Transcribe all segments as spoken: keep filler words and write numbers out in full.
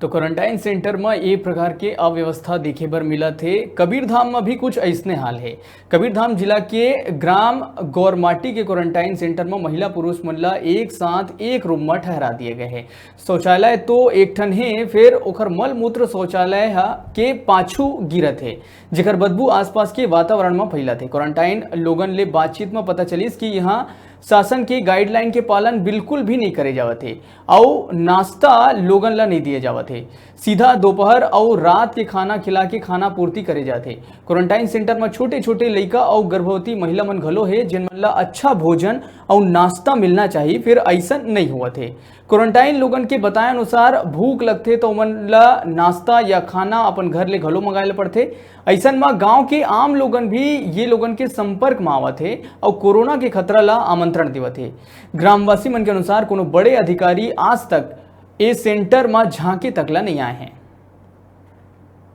तो quarantine centre म ए प्रकार के अव्यवस्था देखे बर मिलत हे। कबीरधाम म भी कुछ अइसने हाल हे। कबीरधाम जिला के ग्राम गौरमाटी के क्वारंटाइन सेंटर म महिला पुरुष मन ला एक साथ एक रूम म ठहरा दिए गए हे। शौचालय तो एक ठन हे, फेर ओखर मल मूत्र शौचालय ह के पाछू गिरत हे, जेकर बदबू आसपास के वातावरण म फैलत हे। क्वारंटाइन लोगन ले बातचीत म पता चलिस कि यहाँ शासन के गाइडलाइन के पालन बिल्कुल भी नहीं करे जावत हे, अउ नाश्ता लोगन ला नहीं दिए जावत हे। सीधा दोपहर अउ रात के खाना खिला के खाना पूर्ति करे जाथे। क्वारंटाइन सेंटर म छोटे-छोटे लइका अउ गर्भवती महिला मन घलो हे, जेन मन ला अच्छा भोजन अउ नाश्ता मिलना चाही, फिर अइसन नहीं होवत हे। क्वारंटाइन लोगन के बताए अनुसार भूख लगथे त ओमन ला नाश्ता या खाना अपन घर ले घलो मंगाए ल पड़थे। अइसन म गांव के आम लोगन भी ये लोगन के संपर्क म आवत हे अउ कोरोना के खतरा ला आमंत्रण देवत हे। ग्रामवासी मन के अनुसार कोनो बड़े अधिकारी आज तक ए सेंटर म झांके तक ला नहीं आए हैं।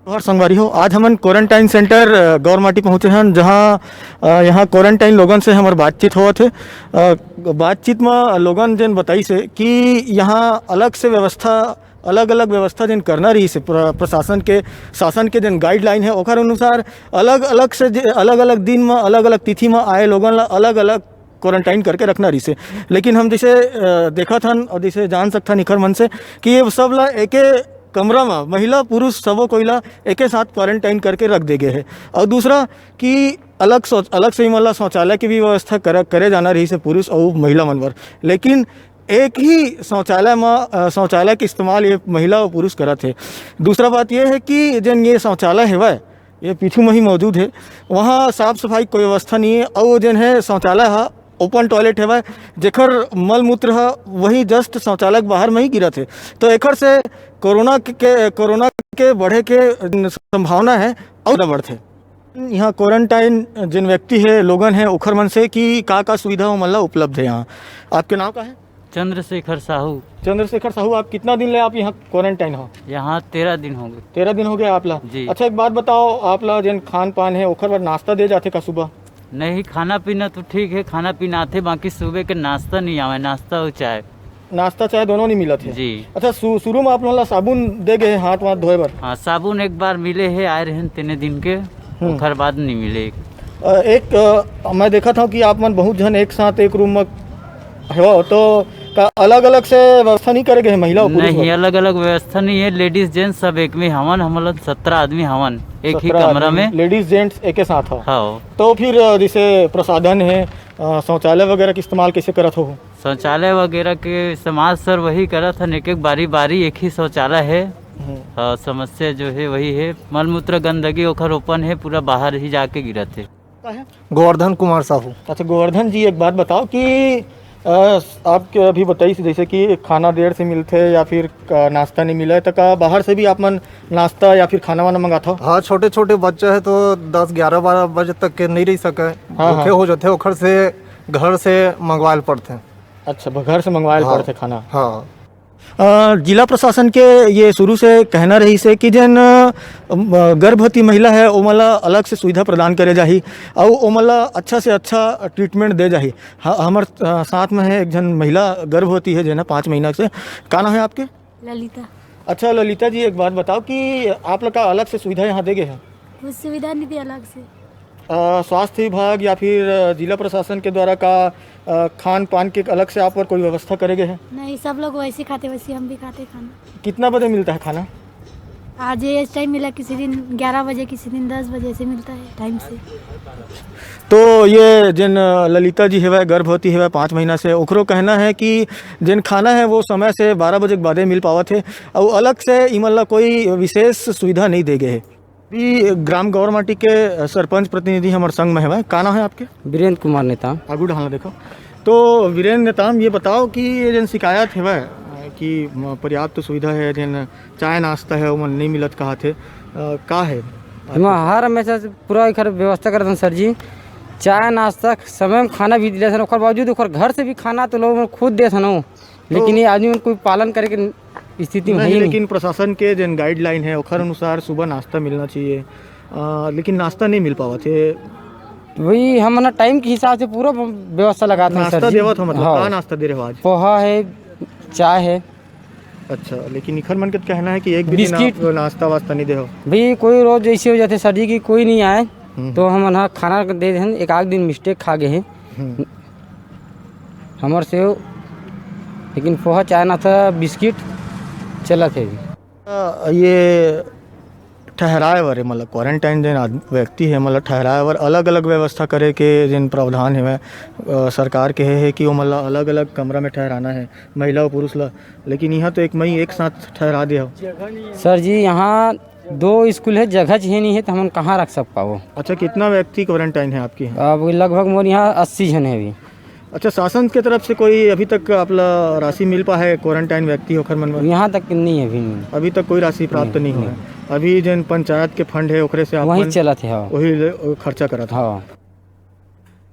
और संगवारी हो, आज हमन क्वारंटाइन सेंटर, अ, गौरमाटी पहुंचे हन, जहां, अ, यहां क्वारंटाइन लोगन से हमर बातचीत होवत हे। अ, बातचीत म लोगन जेन बताइस हे कि यहां अलग से व्यवस्था, अलग-अलग व्यवस्था जेन करना रहिस हे, प्र-, प्रशासन के, शासन के जेन गाइडलाइन हे, ओकर अनुसार अलग-अलग से जे, अलग-अलग दिन म, अलग-अलग तिथि म आए लोगन ला अलग-अलग क्वारंटाइन करके रखना रहिस हे। लेकिन हम जैसे, अ, देखत हन और जैसे जान सकथन इखर मन से कि ये सब ला एके कमरा म महिला पुरुष सबो कोई ला एके साथ क्वारंटाइन करके रख दे गे हे। और दूसरा कि अलग शौच-, अलग से ही मतलब शौचालय की भी व्यवस्था कर, करे जाना रहिस हे पुरुष और महिला मन बर, लेकिन एक ही शौचालय म, अ, शौचालय के इस्तेमाल ये महिला और पुरुष करत हे। दूसरा बात ये हे कि जेन ये शौचालय हेवय, ये पीछू में ही मौजूद हे, वहाँ साफ सफाई कोई व्यवस्था नहीं है। और वो जेन है शौचालय हा ओपन टॉयलेट हेवय, जेकर मल मूत्र हा वही जस्ट शौचालय के बाहर में ही गिरत हे। तो एकर से कोरोना के, के कोरोना के बढ़े के संभावना है और बढ़थे। यहाँ क्वारंटाइन जिन व्यक्ति है, लोगन है, ओखर मन से कि का का सुविधा ओमन ला उपलब्ध है यहाँ। आपके नाम का है? चंद्रशेखर साहू। चंद्रशेखर साहू, आप कितना दिन ले आप यहाँ क्वारंटाइन हो? यहाँ तेरह दिन हो गए। तेरह दिन हो गए आप ला? जी। अच्छा, एक बात बताओ, आप ला जेन खान पान है, ओखर बर नाश्ता दे जाथे का सुबह? नहीं, खाना पीना तो ठीक है, खाना पीना आथे, बाकी सुबह के नाश्ता नहीं आवे, नाश्ता और चाय। नाश्ता चाय दोनों नहीं मिलत है? जी। अच्छा, शु-, शुरू में आप लोगन ला साबुन दे गए हैं हाथ वाथ धोए बर? हाँ, साबुन एक बार मिले है, आए रहन तेने दिन के, हम्म। ओखर बाद नहीं मिले। अ, एक, अ, मैं देखा था कि आप मन बहुत झन एक साथ एक रूम में हो, तो का अलग-अलग से व्यवस्था नहीं करे गए हैं महिला और पुरुष नहीं, बर? अलग-अलग व्यवस्था नहीं है, लेडीज जेंट्स सब एक में हवन, हम लोग सत्रह आदमी हवन, एक ही सत्रह कमरा आदमी, में। लेडीज जेंट्स एक ही साथ हो। हाँ। तो फिर, अ, जैसे प्रसाधन है, अ, शौचालय वगैरह के इस्तेमाल कैसे करत हो? शौचालय वगैरह के इस्तेमाल सर वही करत हन, एक एक बारी बारी, एक ही शौचालय है। हम्म। हाँ, समस्या जो है वही है, मलमूत्र गंदगी ओखर ओपन है, पूरा बाहर ही जाके गिरत है। का है? गोवर्धन कुमार साहू। अच्छा गोवर्धन जी, एक बात बताओ कि, अ, आप के अभी बताइस जैसे कि खाना देर से मिलथे या फिर, अ, नाश्ता नहीं मिला है, तो का बाहर से भी आप मन नाश्ता या फिर खाना वाना मंगाथो? हाँ, छोटे छोटे बच्चा है तो दस ग्यारह बारह बजे तक के नहीं रह सके, हाँ, भूखे हाँ। हो जाते, ओखर से घर से मंगवाए ल पड़थे। अच्छा, ब-, घर से मंगवाए ल हाँ, पड़थे खाना। हाँ। अ, जिला प्रशासन के ये शुरू से कहना रहिस हे कि जेन, अ, गर्भवती महिला है, ओमन ला अलग से सुविधा प्रदान करे जाही, अउ ओमन ला अच्छा से अच्छा ट्रीटमेंट दे जाही। ह-, हमर, अ, साथ में है एक झन महिला गर्भवती है, जेन ह पाँच महीना से। का नाम है आपके? ललिता। अच्छा ललिता जी, एक बात बताओ कि आप लोग का अलग से सुविधा यहाँ दे गए हैं? कुछ सुविधा नहीं थी अलग से। अ, स्वास्थ्य विभाग या फिर, अ, जिला प्रशासन के द्वारा का, अ, खान पान के अलग से आप पर कोई व्यवस्था करे गए है? नहीं, सब लोग वैसे खाते, वैसे हम भी खाते खाना। कितना बजे मिलता है खाना? आज ये टाइम मिला, किसी दिन ग्यारह बजे, किसी दिन दस बजे से मिलता है टाइम से। तो ये जिन, अ, ललिता जी हेवय, गर्भवती हेवय पाँच महीना से, ओकरो कहना है कि जिन खाना है वो समय से बारह बजे के बादे मिल पावत है, अउ अलग से इमन ला कोई विशेष सुविधा नहीं दे गए है। अभी ग्राम गौरमाटी के सरपंच प्रतिनिधि हमर संग में हवय। का नाम है आपके? वीरेंद्र कुमार नेताम। आगू ढालना देखो। तो वीरेंद्र नेताम, ये बताओ कि ये जन शिकायत हवय कि म-, पर्याप्त सुविधा है, जन चाय नाश्ता है, ओमन नहीं मिलत कहा थे, अ, का है? एमा हर हमेशा से पूरा एकर व्यवस्था करत हन सर जी। चाय नाश्ता समय में खाना भी दिले सन, ओकर बावजूद ओकर घर से भी खाना तो लोग मन खुद देत हन, लेकिन तो ये आदमी मन कोई पालन करे के स्थिति में नहीं, है ही नहीं। लेकिन प्रशासन के जन गाइडलाइन है, ओखर अनुसार सुबह नाश्ता मिलना चाहिए, अ, लेकिन नाश्ता नहीं मिल पावत है। वही हम ना टाइम के हिसाब से पूरा व्यवस्था लगाते हैं सर नाश्ता जी। देवत हो, मतलब, हाँ। का नाश्ता दे रहे हो आज? पोहा है, चाय है। अच्छा, लेकिन इखर मन के कहना है कि एक भी दिन बिस्किट आप नाश्ता वास्ता नहीं दे हो? भाई, कोई रोज ऐसे हो जाथे सर जी कि कोई नहीं आए, हम्म। तो हमन ह खाना दे देहन, एक आध दिन मिस्टेक खा गए हैं हम्म। हमर से, लेकिन पोहा, चाय, नाश्ता, बिस्किट चलत है अभी। अ, ये ठहराए बर, मतलब क्वारंटाइन जेन आदमी, व्यक्ति है, मतलब ठहराए बर अलग-अलग व्यवस्था करे के जेन प्रावधान हेवय, अ, सरकार के हे, हे कि ओमन ला अलग-अलग कमरा में ठहराना है, महिला अउ पुरुष ला, लेकिन इहाँ तो एक मई एक साथ ठहरा दे हव। सर जी, यहाँ दो स्कूल है, जगह च हे नहीं है, तो हमन कहाँ रख सक पाबो? अच्छा, कितना व्यक्ति क्वारंटाइन है आपके यहाँ? अब लगभग मोर यहाँ अस्सी झन है अभी। अच्छा, शासन के तरफ से कोई अभी तक आप ला राशि मिल पा है क्वारंटाइन व्यक्ति होकर मन बर? यहाँ तक नहीं है अभी नहीं। अभी तक कोई राशि प्राप्त नहीं, नहीं हुआ नहीं। है। अभी जन पंचायत के फंड है, ओकरे से आप वही मन चलत है, हाँ। वही ले, खर्चा करत है। हाँ।